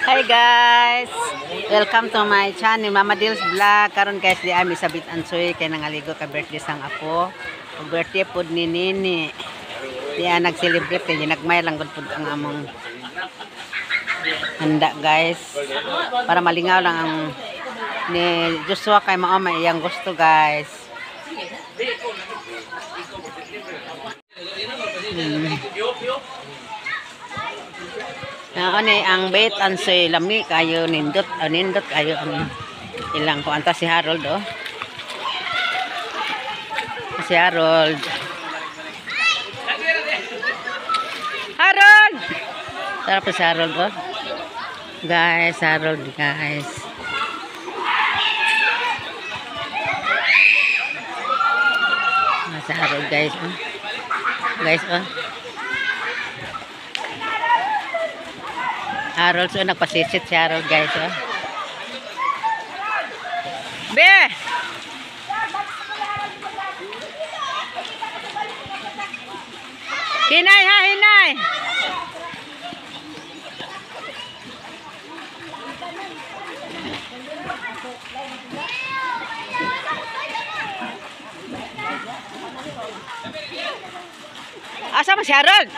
Hi guys! Welcome to my channel, Mama Dils Vlog. Karon guys, di ami sa Bitansoy kay nangaligo ka birthday sang apo. Ug birthday pod ni Nini. Di nag-celebrate kay ginagmay lang gud pod ang among handa guys. Para malingaw lang ang ni Joshua kay mao may iyang gusto guys. Ani ang Bitansoy lami kayo nindot, nindot kayo ang ilang kuan ta si Harold oh. Si Harold. Harold. Tara pa si Harold oh. Guys, Harold guys. Si Harold guys oh. Guys oh. Harold, so nagpasisit si Harold guys oh. Be! Hinay ha, hinay! Asa man si Harold?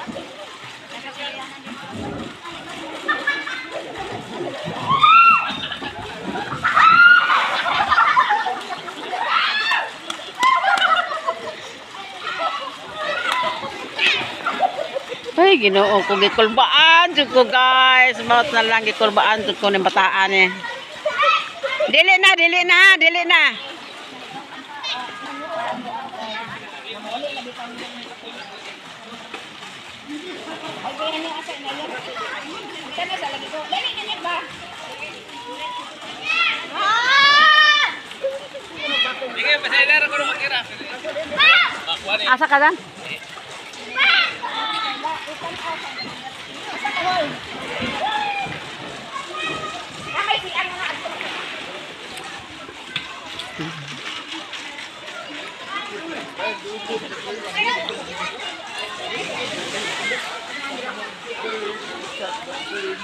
Ay, Ginoo ko gikulbaan jud ko guys. Mawat na lang gikulbaan jud ko ning bataan eh. Dili na, dili na, dili na. Asa ka dan?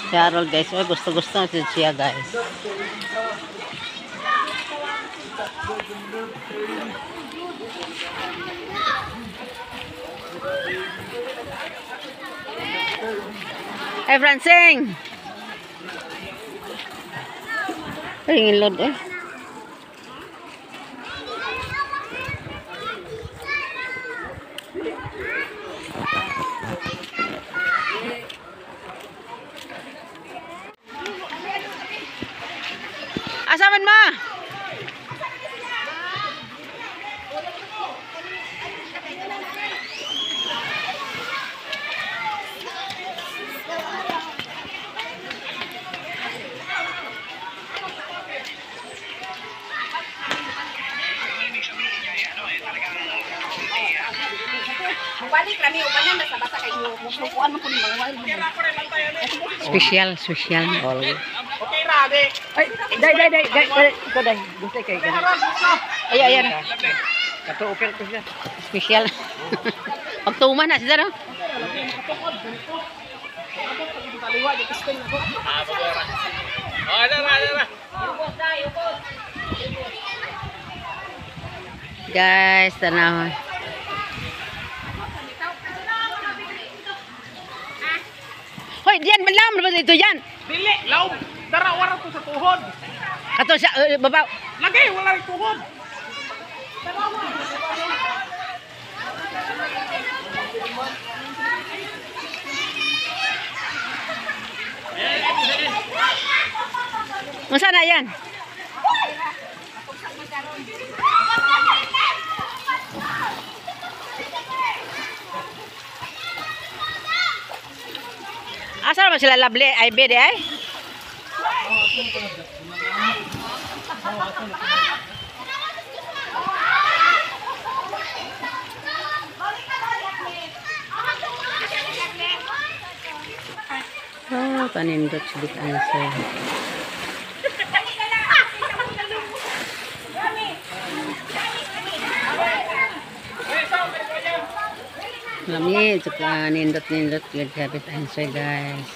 Si Harold guys, oh, gusto-gusto na siya guys. Hey Francing! Ay, ngilod eh. Asa man ma? Spesial, spesial. Ay, dai, dai, dai, dai, ikaw dai. Gusto kay ganun. Ay, ayan. Kato okay ko siya. Spesial. Pagtuman na siya no. Guys, tanaw. Hoy, diyan malam ba dito yan? Dili, laom. Dara wala to sa tuhod. Kato sa babaw. Lagi wala rin tuhod. Unsa na yan? Asa naman sila lovely? Ay, be, di ay? Oh, panindot si Bitansoy. Lami, tsaka nindot-nindot yun sa Bitansoy guys.